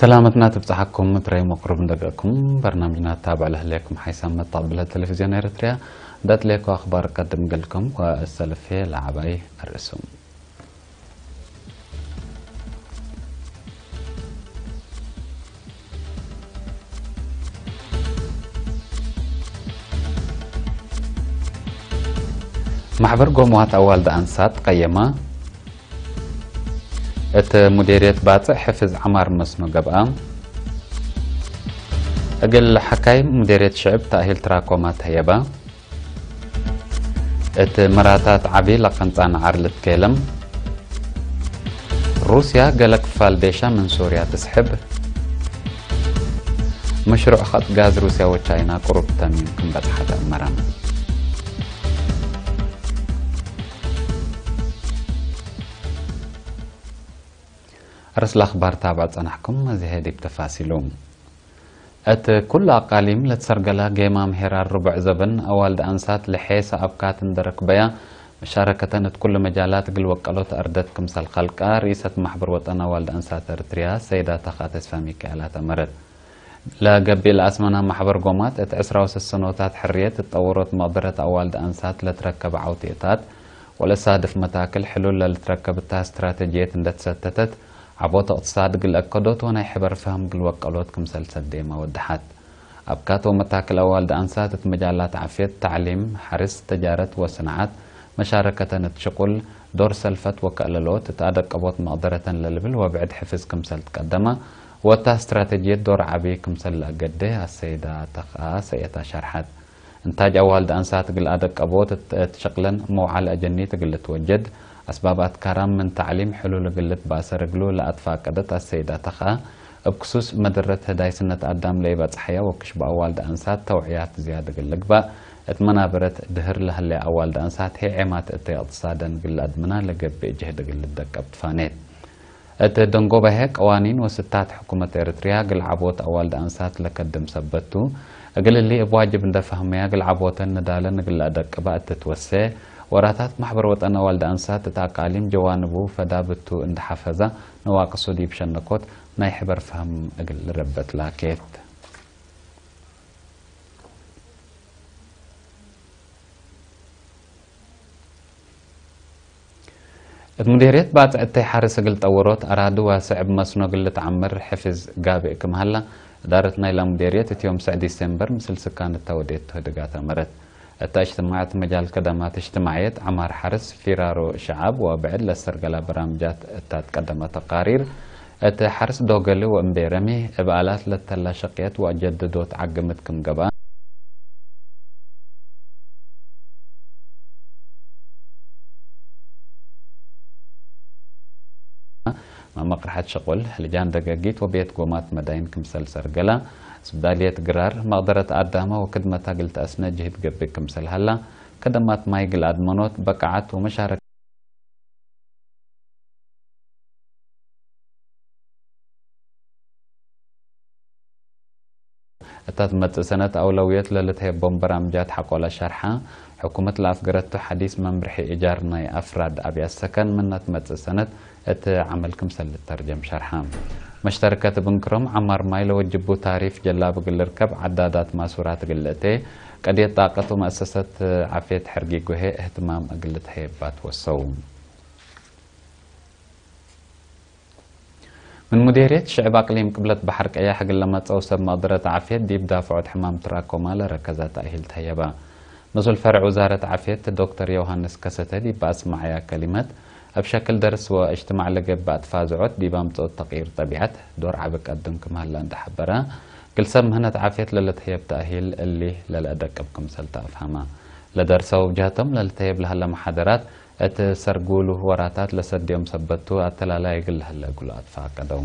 ሰላመትና ትብጻሓኩም ምትረይ መቅርብ እንደገኩም በርናምጅና ታብዕ ለህሌኩም ሓይሳም መጣብለ ቴሌቪዝዮን ኤርትርያ። ዳትሌኮ ኣኽባር ቀድም ገልኩም ወእሰልፌ ለዓባይ ኣርእሱም። ማሕበር ጎማዋት ኣዋልድ ኣንሳት ቀየማ። እቲ ሙዴርየት ባጽዕ ሕፍዝ ዓማር መስኖ ገብኣ። እግል ሓካይ ሙዴርየት ሽዕብ ተኣሂል ትራኮማ ተየባ። እቲ መራታት ዓቢ ለቐንጻን ዓርልት ኬለም። ሩስያ ገለ ክፋል ዴሻ ምን ሶርያ ትስሕብ። መሽሩዕ ኸጥ ጋዝ ሩስያ ወቻይና ቁሩብ ተሚም ክንበጽሓ ተእመረም። ርእስ ለኽባር ታብዕ ጸናሕኩም፣ እዚ ሄዲብ ተፋሲሉ። እት ኩሉ ኣቃሊም ለትሰርገላ ጌማ ምሄራር ርቡዕ ዘበን ኣዋልድ ኣንሳት ለሔሰ ኣብካት እንደረክበያ፣ መሻረከተን እት ኩሉ መጃላት እግል ወቀሎት ኣርደት ክምሰል ኸልቃ፣ ርኢሰት ማሕበር ወጠን ኣዋልድ ኣንሳት ኤርትርያ ሰይዳ ተኻ ተስፋ ሚካኤል ኣተመረት። ለገቢእ ለኣስመና ማሕበር ጎማት እት ዕስራው ሰሰኖታት ሕርየት እትጠወሮት መቕደረት ኣዋልድ ኣንሳት ለትረከብ ዓውቴታት ወለሳድፍ መታክል ሕሉል ለልትረከብ እታ ስትራተጂየት እንደተሰተተት፣ ዓቦት እቕትሳድ ግልአከዶት ወናይ ሕበር ፈህም ግልወቀሎት ክምሰል ሰዴማ ወድሓት። ኣብ ካቶ መታክል ኣዋልድ ኣንሳት እት መጃላት ዓፍየት፣ ታዕሊም፣ ሓርስ፣ ተጃረት ወስንዓት፣ መሻረከተን እት ሽቁል፣ ዶር ሰልፈት ወከእለሎት እት ኣደቀቦት መቕደረተን ለልብል ወብዕድ ሕፍዝ ክምሰል ትቀደማ፣ ወታ ስትራተጂየት ዶር ዓቢ ክምሰል ለአገደ ኣሰይዳ ተኽኣ ሰየታ ሸርሓት። እንታጅ ኣዋልድ ኣንሳት እግል ኣደቀቦት እት ሸቅለን መውዓል ኣጀኒት እግል ልትወጀድ፣ ኣስባብ ኣትካራም ምን ታዕሊም ሕሉል እግል ልትባሰር እግሉ ለኣትፋቀደት ኣሰይዳ ተኽኣ፣ እብ ክሱስ መደረት ህዳይ ስነት ኣዳም ለኢበጽሐያ ወክሽቦ ኣዋልድ ኣንሳት ተውዕያት ዝያድ እግል ልግባእ፣ እት መናበረት ድህር ለህለያ ኣዋልድ ኣንሳት ሄ ዔማት እተ እቅትሳደን እግል ለአድምና ለገብእ ጅህድ እግል ልደቀብ ትፋኔት። እት ደንጎባሄ ቀዋኒን ወስታት ሕኩመት ኤርትርያ እግል ዓቦት ኣዋልድ ኣንሳት ለከድም ሰበቱ፣ እግል እሊ እብ ዋጅብ እንደ ፈህመያ እግል ዓቦተን ንዳለን እግል ለአደቅባ እት ትወሴ፣ ወራታት ማሕበር ወጠን ኣዋልድ ኣንሳት እት ኣቃሊም ጀዋንቡ ፈዳብቱ እንደ ሓፈዛ ነዋቅሱ ዲብ ሸነኮት ናይ ሕበር ፈህም እግል ልረበት ላኬት። እት ሙዴርየት ባጽዕ እተይ ሓርስ እግል ጠወሮት ኣራዲ ዋስዕ እብ መስኖ እግል ልትዓምር ሕፍዝ ጋብእ ክም ሀላ፣ እዳረት ናይላ ሙዴርየት እት ዮም ስዕ ዲሴምበር ምስል ስካን እታ ወዴት ህድጋት ኣመረት። እታ እጅትማዕ እት መጃል ከደማት እጅትማዕየት ዐማር ሓርስ ፊራሮ ሸዓብ ወብዕድ ለሰርገላ በራምጃት እታ ትቀደመ ተቃሪር፣ እት ሓርስ ዶገሊ ወእምቤረሚ እብ ኣላት ለተላ ሸቅየት ወአጀድዶት ዓግምት ክም ገብአ፣ መመቅርሐት ሸቁል፣ ልጃን ደገጊት ወቤት ጎማት መዳይን ክምሰል ሰርገላ፣ ስብዳልየት ግራር፣ መቅደረት አዳመ ወክድመታ እግል ተአስነ ጅህድ ገብእ ክምሰል ሀላ፣ ከደማት ማይ እግል አድመኖት፣ በቃዓት ወመሻረከ እታ ትመጽእ ሰነት ኣውለውየት ለልትሀየቦም በራምጃት ሐቆለ ሸርሐ፣ ሕኩመት ለአፍገረቱ ሐዲስ መምርሒ እጃር ናይ አፍራድ አብያት ሰከን ምና ትመጽእ ሰነት እት ዐመል ክምሰል ልተርጀም ሸርሐ። መሽተርከት እብ እንክሮም ዐማር ማይ ለወጅቡ ታሪፍ ጀላብ እግል ልርከብ ዐዳዳት ማሱራት እግል ልእቴ፣ ቀድየት ጣቀት ወመአሰሰት ዓፍየት ሕርጊ ጎሄ እህትማም እግል ልትሀየባ ትወሰው። ምን ሙዴርየት ሽዕብ አቅሊም ቅብለት በሐር ቀያሕ እግል ለመጸው ሰብ መቅደረት ዓፍየት ዲብ ዳፍዖት ሕማም ትራኮማ ለረከዛ ተእሂል ተህየባ። መሱል ፈርዕ ውዛረት ዓፍየት ዶክተር ዮሃንስ ከሰተ ዲብ አስመዐያ ከሊመት፣ እብ ሸክል ደርስ ወእጅትማዕ ለገብእ ትፋዝዖት ዲብ አምጽኦት ተቅይር ጠቢዐት ዶር ዐቢ ቀድም ክም ሀላ እንደ ሐበረ፣ እግል ሰብ ምህነት ዓፍየት ለለትህየብ ተእሂል እሊ ለለአደቅብ ክምሰል ተአፍሀመ። ለደርሰው ጀህቶም ለልትህየብ ለሀለ መሓደራት፣ እት ሰርጉሉ ወራታት ለሰድዮም ሰበቱ አተላላይ እግል ለህለ እግሉ አትፋቀደው።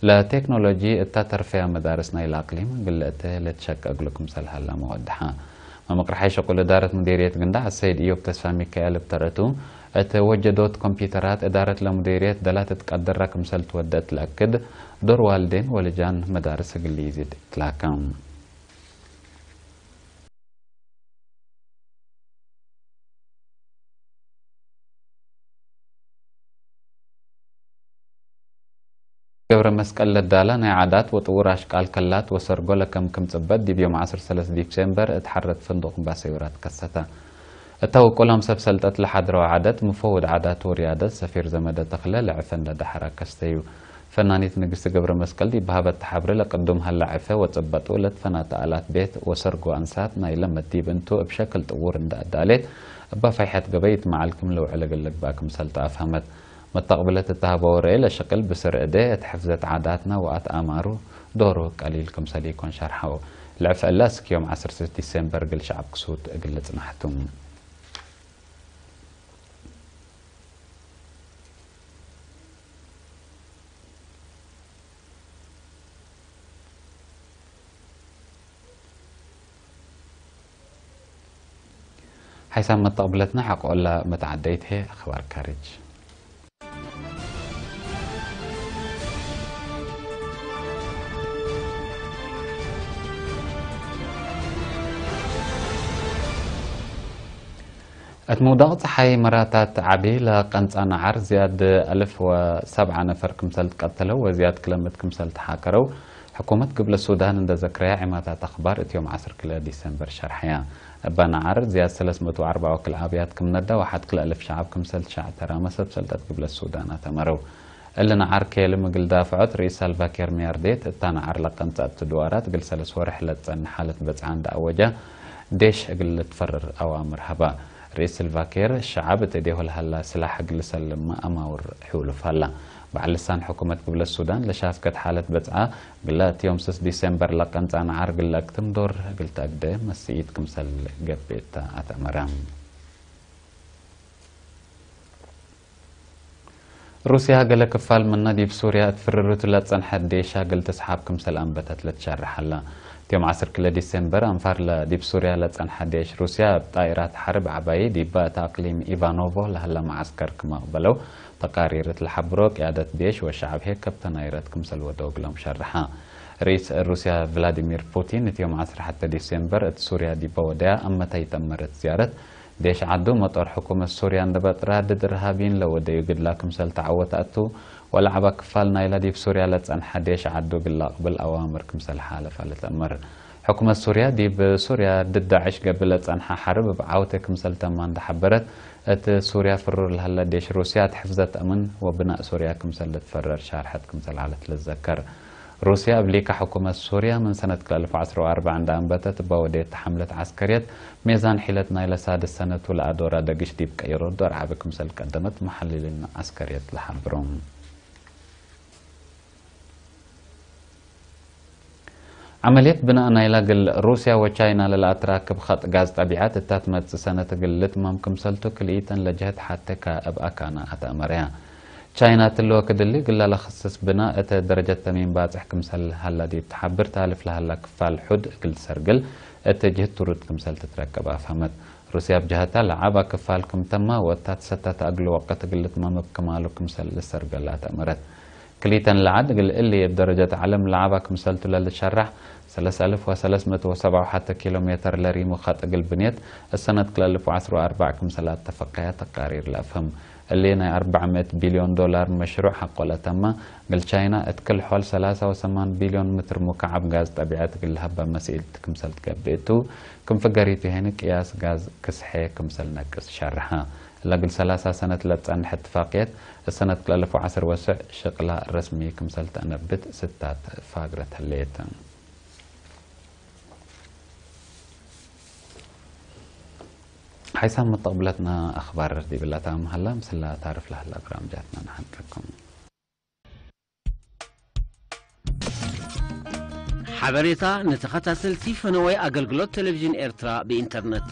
ለቴክኖሎጂ እታ ተርፈያ መዳርስ ናይ ለኣቅሊም ግልእተ ለትሸቀ እግሉ ክምሰል ሃላ መወድሓ። መምቅርሓይ ሸቁል እዳረት ሙዴርየት ግንዳ ኣሰይድ እዮብ ተስፋ ሚካኤል እብተረቱ እቲ ወጀዶት ኮምፒውተራት እዳረት ለሙዴርየት ደላት እትቀደራ ክምሰል ትወደት ለእክድ ዶር ዋልዴን ወልጃን መዳርስ ግሊ ይዝድ ትላከም። ገብረ መስቀል ለዳላ ናይ ዓዳት ወጥውር ኣሽቃል ከላት ወሰርጎ ለከም ክም ጽበት ዲብ ዮም ዓሰርተ ሰለስተ ዲሴምበር እት ሓረት ፍንዱቕ እምባሰ ዮራት ከሰተ። እታ ውቁሎም ሰብ ሰልጠት ለሓድረው ዓደት ምፈውድ ዓዳት ወርያደት ሰፊር ዘመደ ተኽለ ለዕፈ እንደ ዳሕራ ከስተዩ። ፈናኒት ንግስቲ ገብረ መስቀል ዲብ ሃበት ተሓብረ ለቅዱም ሃላ ዕፈ ወጽበጡ ለትፈናተ ኣላት ቤት ወሰርጎ ኣንሳት ናይ ለመት ዲብ እንቱ እብ ሸክል ጥውር እንደ ኣዳሌት እባ ፋይሐት ገበይ እት መዓል ክም ለውዕለ ግልግባ ክም ሰልጠ ኣፍሀመት። መተቕብለት እተሃበ ወረኤ ለሽቅል ብስር እደ እት ሕፍዘት ዓዳትና ወኣት ኣማሩ ዶሩ ቀሊል ክምሰል ይኮን ሸርሓው። ልዕፍ እለ እስክ ዮም ዓሰርተ ዲሴምበር ግል ሸዓብ ክሱት እግል ጽናሕቱ። ሓይሳብ መተቕብለትና ሓቆላ መተዓደይት ሄ ኣኽባር ካሪጅ። እት ምውዳቕ ጸሓይ መራታት ዓቢ ለቀንጻ ነዓር ዝያድ ኣልፍ ወሰብዓ ነፈር ክምሰል ትቀተለው ወዝያድ ክለምት ክምሰል ተሓከረው ሕኩመት ግብለ ሱዳን እንደ ዘክረያ ዒማታት ኣኽባር እት ዮም ዓሰርተ ክልተ ዲሰምበር ሸርሐያ። እባ ነዓር ዝያድ ሰለስተ መእቱ ወኣርብዓ ወክል ኣብያት ክም ነዳ ወሓት ክልተ ኣልፍ ሸዓብ ክምሰል ትሻዕ ተራመሰ ብሰልጠት ግብለ ሱዳን ኣተመረው። እሊ ነዓር ኬልም እግል ዳፍዖት ርኢስ ሳልቫኪር ሚያርዴት እታ ነዓር ለቀንጻ እት ድዋራት እግል ሰለስ ወርሕ ለትጸንሕ ሓለት በጽዓ እንደ ኣወጃ ዴሽ እግል ልትፈርር ኣዋምር ሀባ። ርኢስ ሳልቫኪር ሸዓብ እት እዴሁ ለሀላ ስላሕ እግል ሰልም ኣማውር ሕውሉፍ ሀላ። በዓል ልሳን ሕኩመት ግብለ ሱዳን ለሻፍከት ሓለት በጽዓ ግላ እት ዮም ስስ ዲሴምበር ለቀንጻ ነዓር ግለ እክትም ዶር እግል ተእግደ መስኢት ክምሰል ገብኤታ ኣተመረ። ሩስያ ገለ ክፋል ምነ ዲብ ሱርያ እት ፍርርቱ ለጸንሐት ዴሻ እግል ትስሓብ ክምሰል ኣንበተት ለትሸርሕ ኣላ። እት ዮም ዓሰርተ ክልተ ዲሴምበር ኣንፋር ለዲብ ሱርያ ለጸንሐ ዴሽ ሩስያ እብ ጣኢራት ሐርብ ዓባዪ ዲባ እት ኣቅሊም ኢቫኖቮ ለሀለ መዓስከር ክም ኣቅበለው ተቃሪር እት ለሐብሮ ቅያደት ዴሽ ወሸዓብ ሄ ከብተ ናይረት ክምሰል ወደው እግሎም ሸርሓ። ርኢስ ሩስያ ቭላዲሚር ፑቲን እት ዮም ዓሰርተ ሐተ ዲሴምበር እት ሱርያ ዲባ ወደያ ኣመታ ይጠመረት ዝያረት ዴሽ ዓዱ መጦር ሕኩመት ሱርያ እንደ በጥራ ድድ እርሃቢን ለወደዩ ግድላ ክምሰል ተዓወተ ኣቱ ወለዓባ ክፋል ናይላ ዲብ ሱርያ ለጸንሐ ዴሽ ዓዱ ግላ ቅብል ኣዋምር ክምሰል ሓለፋ ለተእምር። ሕኩመት ሱርያ ዲብ ሱርያ ድድ ዳዕሽ ገብእ ለጸንሐ ሐርብ እብ ዓውተ ክምሰል ተማ እንደ ሐበረት እት ሱርያ ፍሩር ለሀለ ዴሽ ሩስያ እት ሕፍዘት እምን ወብናእ ሱርያ ክምሰል ልትፈረር ሻርሐት ክምሰል ዐለት ልዘከር። ሩስያ እብ ሊካ ሕኩመት ሱርያ ምን ሰነት ክልተ ኣልፍ ወዐስር ወኣርባዕ እንደ ኣንበተት እባ ወደየት ተሓምለት ዐስከርየት ሜዛን ሒለት ናይለ ሳድስ ሰነቱ ለኣዶራ ደግሽ ዲብ ቀይሮ ዶር ዓቢ ክምሰል ቀደመት መሓልሊን ዐስከርየት ለሓብሩ። ዐመልየት ብናእ ናይላ እግል ሩስያ ወቻይና ለለኣትራክብ ኸጥ ጋዝ ጠቢዐት እታ ትመጽእ ሰነት እግል ልትመም ክምሰልቱ ክልኢተን ለጀህት ሐቴካ እብ ኣካና ኣተእመረያ። ቻይና ትልወ ክድሊ ግላ ለክስስ ብናእ እተ ደረጀት ተሚን ባጽሕ ክምሰል ሀላ ዲብ ተሓብር ታልፍ ለሀላ ክፋል ሑድ እግል ትሰርግል እተ ጅህት ትሩድ ክምሰል ትትረከብ ኣፍሀመት። ሩስያ ብጀሀታ ለዓባ ክፋል ክም ተማ ወእታ ትሰታ ተኣግሉ ወቅት እግል ልትመም እብ ክማሉ ክምሰል ልሰርገል ኣተእመረት። ክልኢተን ለዓድ እግል እሊ እብ ደረጀት ዐለም ለዓባ ክምሰልቱ ለልትሸራሕ ሰለስ ኣልፍ ወሰለስ ምእት ወሰብዓ ወሐተ ኪሎ ሜተር ለሪሙ ኸጥ እግል ብንየት እሰነት ክልተ ኣልፍ ወዐስር ወኣርባዕ ክምሰል ኣተፈቀያ ተቃሪር ለአፍህም። እሊ ናይ ኣርባዕ ምእት ቢልዮን ዶላር መሽሩዕ ሐቆ ለተማ እግል ቻይና እት ክል ሖል ሰላሳ ወሰማን ቢልዮን ምትር ሙካዓብ ጋዝ ጠቢዐት እግል ለሀባ መስኢልት ክምሰል ትገብእ እቱ ክም ፍገሪቱ ሄን ቅያስ ጋዝ ክስሐ ክምሰል ነቅስ ሸርሐ። ለእግል ሰላሳ ሰነት ለትጸንሕ እትፋቅየት፣ እሰነት ክልተ ኣልፍ ወዐስር ወስዕ ሽቅላ ረስሚ ክምሰል ተአነብት ስታት ፋግረት ህሌት። ሓይሳም መተቅብለትና ኣኽባር ዲብላታ መሃላ ምስላ ታርፍ ለሃላ ብራምጃትና ንሓንቀኩም። ሓበሬታ ንተኸታተልቲ ፈነወይ ኣገልግሎት ቴሌቪዥን ኤርትራ ብኢንተርነት።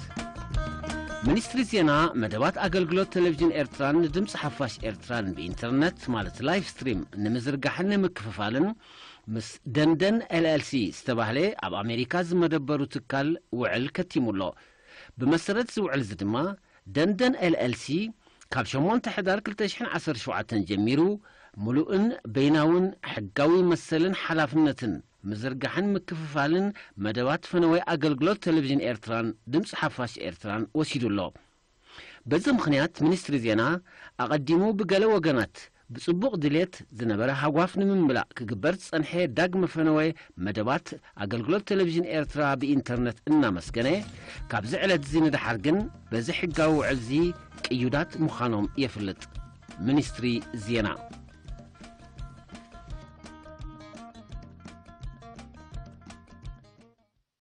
ሚኒስትሪ ዜና መደባት ኣገልግሎት ቴሌቪዥን ኤርትራን ንድምፂ ሓፋሽ ኤርትራን ብኢንተርነት ማለት ላይቭ ስትሪም ንምዝርጋሕን ንምክፍፋልን ምስ ደንደን ኤልኤልሲ ዝተባህለ ኣብ ኣሜሪካ ዝመደበሩ ትካል ውዕል ከቲሙ ኣሎ። ብመሰረት እዚ ውዕል እዚ ድማ ደንደን ኤልኤልሲ ካብ ሸሞንተ ሕዳር ክልተ ሽሕን ዓሰርተ ሸውዓተን ጀሚሩ ምሉእን በይናውን ሕጋዊ መሰልን ሓላፍነትን ምዝርጋሕን ምክፍፋልን መደባት ፈነወ ኣገልግሎት ቴሌቪዥን ኤርትራን ድምፂ ሓፋሽ ኤርትራን ወሲዱ ኣሎ። በዚ ምኽንያት ሚኒስትሪ ዜና ኣቐዲሙ ብገለ ወገናት ብጽቡቕ ድሌት ዝነበረ ሃጓፍ ንምምላእ ክግበር ዝጸንሐ ዳግመ ፈነወ መደባት ኣገልግሎት ቴሌቪዥን ኤርትራ ብኢንተርነት እናመስገነ፣ ካብዚ ዕለት እዚ ንደሓር ግን በዚ ሕጋዊ ውዕል እዚ ቅዩዳት ምዃኖም የፍልጥ። ሚኒስትሪ ዜና።